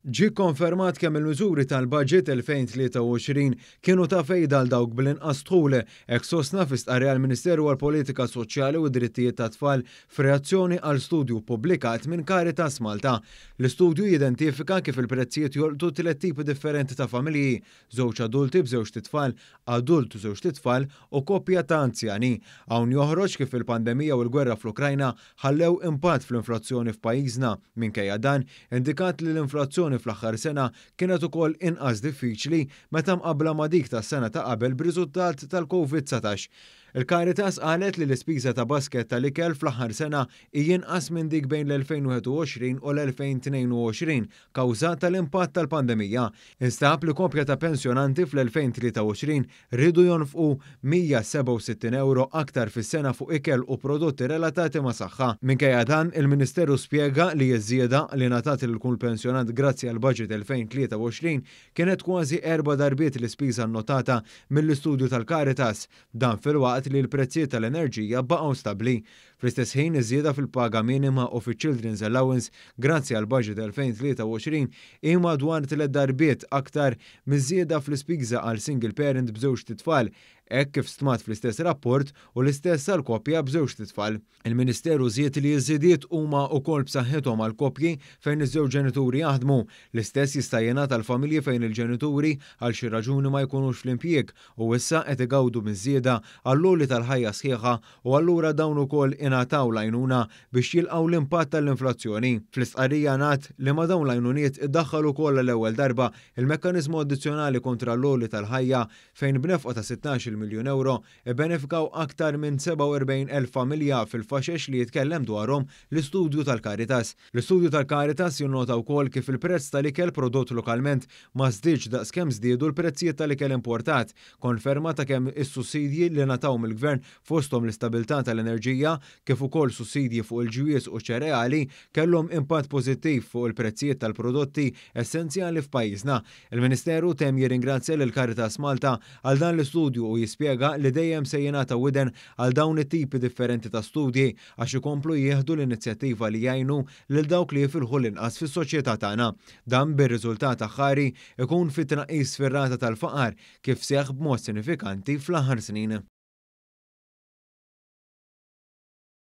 Ġie kkonfermat kemm il-miżuri tal-Budget 2023 kienu ta' fejda għal dawk bl-inqas dħul, hekk sostna fi stqarrija l-Ministeru għall-Politika Soċjali u d-Drittijiet tat-Tfal f'reazzjoni għal studju ppubblikat minn Caritas Malta. L-istudju jidentifika kif il-prezzijiet jolqtu tliet tipi differenti ta' familji, żewġ adulti b'żewġt itfal, adult u żewġt itfal u koppja ta' anzjani. Hawn joħroġ kif il-pandemija u l-gwerra fl-Ukrajna ħallew impatt fl-inflazzjoni f'pajjiżna. Minkejja dan, indikat li l-inflazzjoni fl-aħħar sena kienet ukoll inqas diffiċli meta mqabbla ma' dik tas-sena ta' qabel b'riżultat tal-Covid 19. Il-Caritas qalet li l-ispiża ta' basket tal-ikel fl-aħħar sena hi inqas minn dik bejn l-2021 u l-2022 kawża tal-impatt tal-pandemija. Instab li koppja ta' pensjonanti fl-2023 riedu jonfqu 167 ewro aktar fis-sena fuq ikel u prodotti relatati ma' saħħa. Minkejja dan, il-Ministeru spjega li ż-żieda li ngħatat lil kull pensjonant grazzi għall-Budget 2023 kienet kważi erba' darbiet l-ispiża nnotata mill-istudju tal-Caritas. Dan filwaqt li l-prezzijiet tal-enerġija baqgħu stabbli. Fl-istess ħin, iż-żieda fil-paga minima u fiċ-Children's Allowance grazzi għall-Budget 2023 hi madwar tliet darbiet aktar miż-żieda fl-ispiża għal single parent b'żewġt itfal, hekk kif stmat fl-istess rapport u l-istess għal koppja b'żewġt itfal. Il-Ministeru żied li ż-żidiet huma wkoll b'saħħithom għal koppji fejn iż-żewġ ġenituri jaħdmu. L-istess jista' jingħad għal familji fejn il-ġenituri għal xi raġuni ma jkunux fl-impjieg u issa qed igawdu miż-żieda għall-għoli tal-ħajja sħiħa u allura dawn ukoll ingħataw l-għajnuna biex jilqgħu l-impatt tal-inflazzjoni. Fl-istqarrija ngħad li ma' dawn l-għajnuniet iddaħħal ukoll għall-ewwel darba il-mekkaniżmu addizzjonali kontra l-għoli tal-ħajja fejn b'nefqa ta' sittax-il miljun ewro ibbenefikaw aktar minn 47,000 familja fil-faxex li jitkellem dwarhom l-istudju tal-Caritas. L-istudju tal-Caritas jinnota wkoll kif il-prezz tal-ikel prodott lokalment ma żdiedx daqs kemm żdiedu l-prezzijiet tal-ikel importat, konferma ta' kemm is-sussidji li ngħataw mill-Gvern fosthom l-istabilità tal-enerġija kif ukoll sussidji fuq il-ġwież u ċ-ċereali kellhom impatt pożittiv fuq il-prezzijiet tal-prodotti essenzjali f'pajjiżna. Il-Ministeru temm jirringrazzja lil Caritas Malta għal dan l-istudju u jispjega li dejjem se jingħata widen għal dawn it-tipi differenti ta' studji għax ikomplu jieħdu l-inizjattiva li jgħinu lil dawk li jifilħu l-inqas fis-soċjetà tagħna. Dan bir-riżultat aħħari jkun fi tnaqqis fir-rata tal-faqar kif seħħ b'mod sinifikanti fl-aħħar snin.